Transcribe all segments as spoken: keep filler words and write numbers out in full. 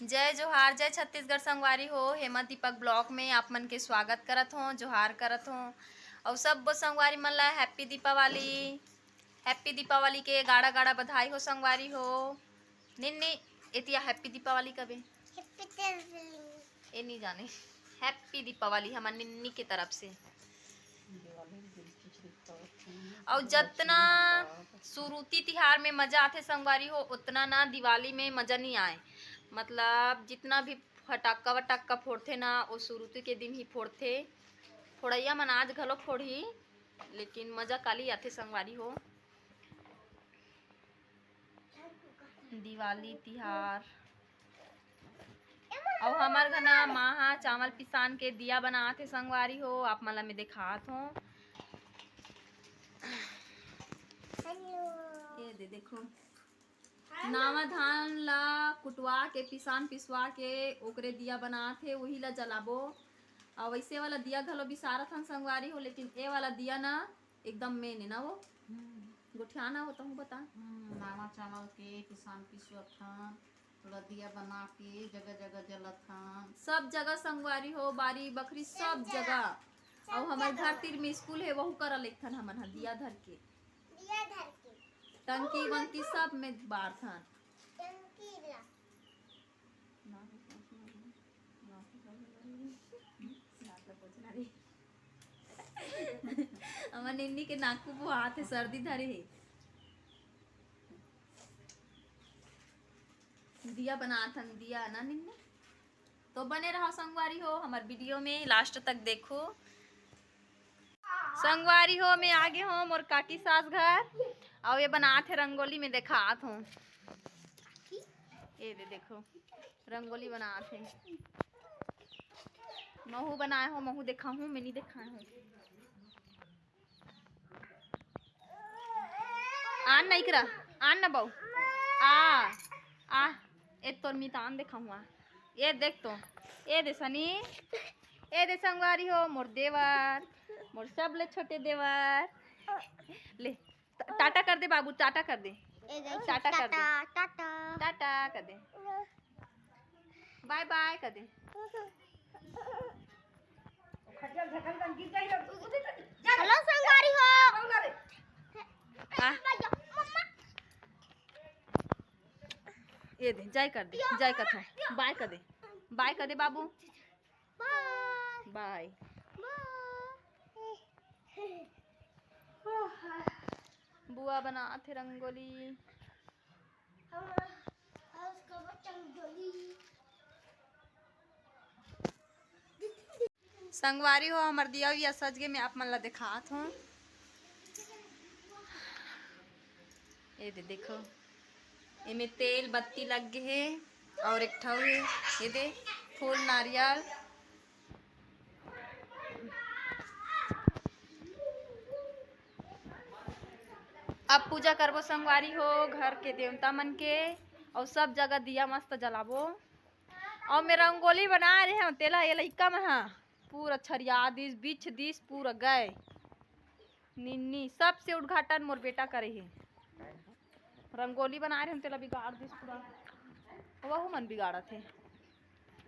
जय जोहार, जय छत्तीसगढ़ संगवारी हो। हेमा दीपक ब्लॉग में आप मन के स्वागत करत हों, जोहार करत हों। अउ सब संगवारी मन ला हैप्पी दीपावली, हैप्पी दीपावली के गाड़ा गाड़ा बधाई हो संगवारी हो। निन्नी, एतिया हैप्पी दीपावली कबे? हैप्पी दीपावली। ए नी जाने। हैप्पी दीपावली हमर निन्नी के तरफ से। अउ जतना सुरुती तिहार में मजा आथे संगवारी हो, उतना ना दिवाली में मजा नहीं आए। मतलब जितना भी फटाका वटाका फोड़थे ना, वो सुरुती के दिन ही फोड़थे। फोड़ैया मन आज घलो फोड़ही, लेकिन मजा काली आथे संगवारी हो। दिवाली तिहार। अउ हमर घना माँ ह चावल पिसान के दिया बनात हे संगवारी हो, आप मन ला मैं देखात हों। ये दे देखो, नावा धान ला कुटवा के, पिसान पिसवा के ओकरे दिया बनात हे, वही ला जलाबो। अउ वैसे वाला दिया घलो बिसारत हन संगवारी हो, लेकिन ए वाला दिया ना एकदम मेन है ना वो। हम्म। गोठियाना हो तहूँ बता। हम्म, नावा चावल के पिसान पिसवत हन, थोड़ा दिया बना के जगह जगह जलत हन। सब जगह संगवारी हो, बारी बखरी सब सब जगह। जगह। सब अउ हमर जगह। घर तीर में स्कूल है, वहू करा लेथन हमन ह दिया धर के। दिया धर के। टंकी वंकी सब में बारथन। टंकी ला। हमर निन्नी के नाकू बोहात हे, सर्दी धरे हे। दिया बनात हन, दिया ना निन्नी। तो बने रहो संगवारी हो हमर वीडियो में, लास्ट तक देखो। संगवारी हो, मैं आगे हों मोर काकी सास घर, अउ ये बनात हे रंगोली, मैं देखात हों। ये दे देखो, रंगोली बनात हे। महू बनाए हों, महू देखाहूँ, मैं नहीं देखाए हों। आन नहीं करा, आन ना बहू, आ, आ, ए तोर मितान देखाहूँ, आ। ये देख तो, ये दे सनी, ये दे संगवारी हो, मोर देवर, मोर सबले छोटे देवर। ले, ट-, टाटा कर दे बाबू, टाटा कर दे। ए, जय श्री टाटा कर दे। टाटा, टाटा। टाटा कर दे। बाय बाय कर दे। हेलो संगवारी हो। आ। ये दे, जय कर दे, जय कर दे। बाय कर दे, बाय कर दे बाबू। बाय। बाय। बुआ बनात हे रंगोली। संगवारी हो, हमर दिया उया सज गे, मैं आप मन ला देखात हों। ये दे देखो, एमे तेल बत्ती लग गे हे, अउ एक ठऊ हे, ये दे फूल नारियल। अब पूजा करबो संगवारी हो घर के देवता मन के, अउ सब जगह दिया मस्त जलाबो। अउ मैं रंगोली बनाए रहे हंव, तेला ये लइका मन ह पूरा छरिया दिस, बिछ दिस, पूरा गए। निन्नी, सबसे उद्घाटन मोर बेटा करे हे। रंगोली बनाए रहे हंव, तेला बिगाड़ दिस पूरा। वहू मन बिगाड़त हे।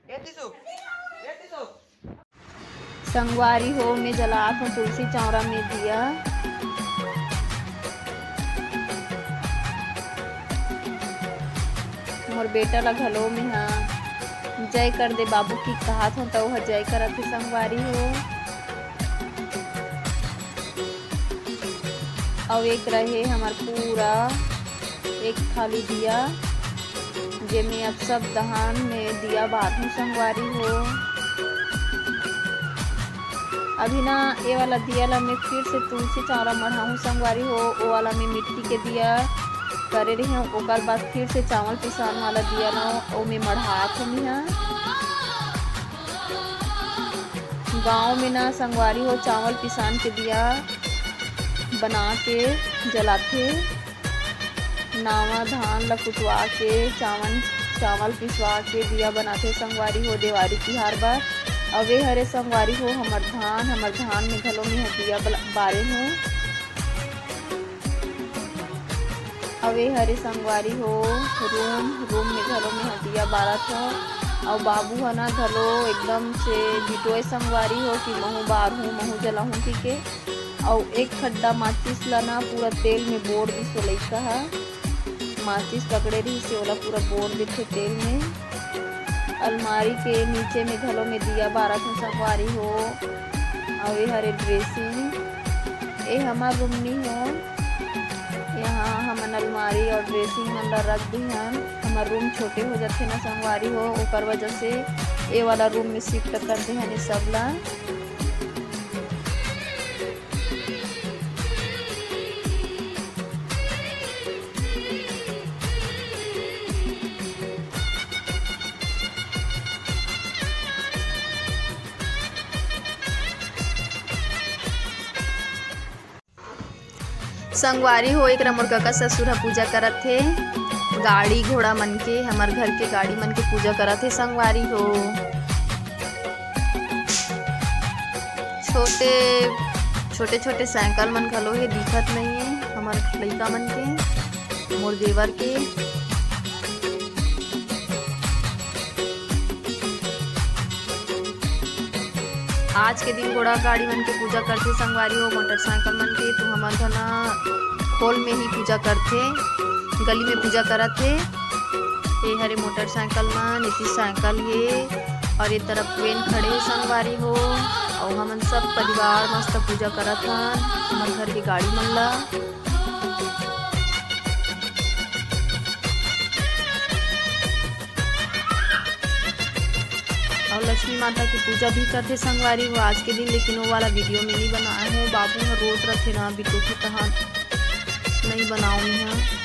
ए टीसू, ए टीसू। संगवारी हो, मैं जलात हों तुलसी चौरा में दिया। मोर बेटा ला घलो में हा जय कर दे बाबू की कहात हों, त ओह जय करत हे संगवारी हो। अउ एक रहे हमर पूरा एक थाली दिया, जेमे अब सब दहान में दिया बारहूं संगवारी हो। अभी ना ए वाला दिया ला मैं फिर से तुलसी चौरा मढ़ाहूं संगवारी हो। ओ वाला में मिट्टी के दिया करे रहे हूं, ओकर बाद फिर से चावल पिसान वाला दिया ला ओमे मढ़ात हूं मिहा। गांव में ना संगवारी हो चावल पिसान के दिया बना के जलाथे। नावा धान ल कुटवा के चावन, चावल पिसवा के दिया बनाथे संगवारी हो देवारी तिहार बर। अउ ए हरे संगवारी हो हमर धान, हमर धान में घलो मेंह दिया बला-, बारे हूं। अउ ए हरे संगवारी हो रूम, रूम में घलो में ह दिया बारत हो। अउ बाबू ह ना घलो एकदम से बिटोय संगवारी हो कि महू बारहूं, महू जलाहूं कहिके। अउ एक खड्डा माचिस ला ना पूरा तेल में बोर दिस ओ लइका ह। माचिस पकड़े रहिस हे, ओला पूरा बोर देथे तेल में। अलमारी के नीचे में घलो में दिया बारत हो संगवारी हो। अउ ए हरे ड्रेसिंग, ए हमर रूम नी हो। यहाँ हमन अलमारी अउ ड्रेसिंग मन ला रख दिहन। हमर रूम छोटे हो जाथे ना संगवारी हो, ओकर वजह से ए वाला रूम में शिफ्ट कर देहन ए सब ला। संगवारी हो, एकरा मोर कका ससुर ह पूजा करत हे। गाड़ी घोड़ा मन के, हमर घर के गाड़ी मन के पूजा करत हे संगवारी हो। छोटे, छोटे-छोटे साइकिल मन घलो हे, दिखत नइये हमर लइका मन के, मोर देवर के। आज के दिन घोड़ा गाड़ी मन के पूजा करथे संगवारी हो, मोटरसाइकिल मन के, तो हमर घना खोल में ही पूजा करथे, गली में पूजा करत हे। ए हरे मोटरसाइकिल मन, एती साइकिल हे अउ ए तरफ वेन खड़े हे संगवारी हो। अउ हमन सब परिवार मस्त पूजा करत हन हमर घर के गाड़ी मन ला। अउ लक्ष्मी माता के पूजा भी करथे संगवारी हो आज के दिन, लेकिन वो वाला वीडियो में नहीं बनाए हूँ। बाबू ह रोत रथे ना, बिटोथे तहां नहीं बनाऊँ मैं।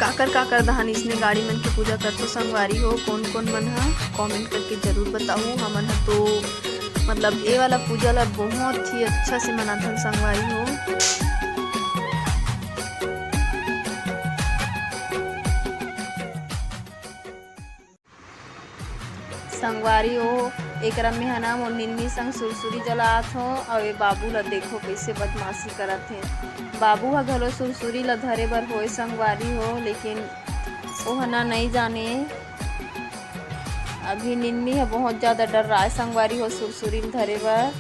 काकर काकर दहान इसने गाड़ी मन के पूजा करथो संगवारी हो, कोन कोन मन ह? कमेंट करके जरूर बताहू। हमन ह तो मतलब ए वाला पूजा ला बहुत ही अच्छा से मनाथन संगवारी हो। संगवारी हो, एकरा में ह ना मोर निन्नी संग सुरसुरी जलात हो। अउ ए बाबू ला देखो कैसे बदमाशी करत हे। बाबू ह घलो सुरसुरी ला धरे बर होए संगवारी हो, लेकिन ओह ना नई जाने। अभी निन्नी ह बहुत ज्यादा डर्राए संगवारी हो सुरसुरी ल धरे बर।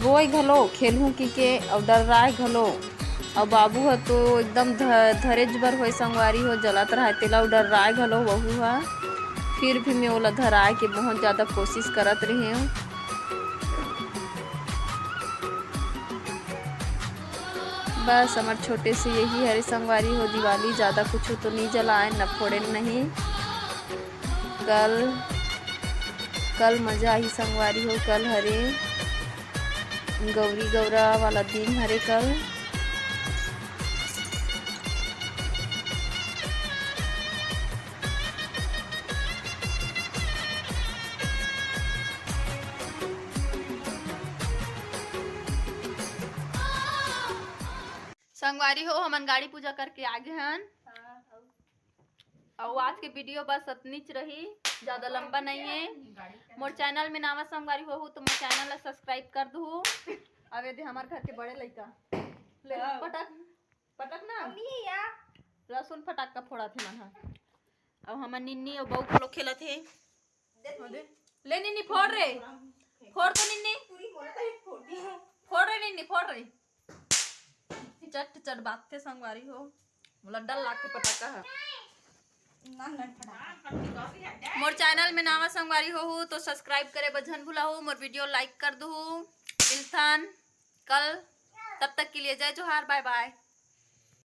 रोए घलो खेलहूं कहिके अउ डर्राए घलो। अउ बाबू ह तो एकदम ध-, धरेच बर होए संगवारी हो, जलत रहय तेला, अउ डर्राए घलो वहू ह। फिर भी मैं ओला धराए के बहुत ज्यादा कोशिश करत रहेंव। बस हमर छोटे से यही हरे संगवारी हो दिवाली, ज्यादा कुछ तो नहीं जलाए, न फोड़े नहीं। कल, कल मजा आही संगवारी हो, कल हरे गौरी गौरा वाला दिन हरे कल। संगवारी हो, हमन गाड़ी पूजा करके आ गे हन। हाँ, अउ अउ आज के वीडियो बस अतनीच रही, ज्यादा लंबा नहीं है। मोर चैनल में नावा संगवारी होहू तो मोर चैनल ला सब्सक्राइब कर दूहू। अब ये दे हमार घर के बड़े लइका ले हाँ। पटक, पटक ना। मम्मी या। लहसुन फटाका फोड़त हे मन ह। अब हमर निन्नी अउ बहू घलो खेलत हे। दे ओ दे। ले निन्नी फोड़ रे। फोड़ तो निन्नी। पूरी मोला तो एक फोड़ दी। फोड़ रे निन्नी, फोड़ रे। चट चट बाजथे संगवारी हो। मोला डर लागथे पटाखा ह। ना, ना, फटाखा। मोर चैनल में नावा संगवारी होहू तो सब्सक्राइब करे बर झन भुलाहू, मोर वीडियो लाइक कर दूहू। मिलथन कल, तब तक के लिए जय जोहार, बाय बाय।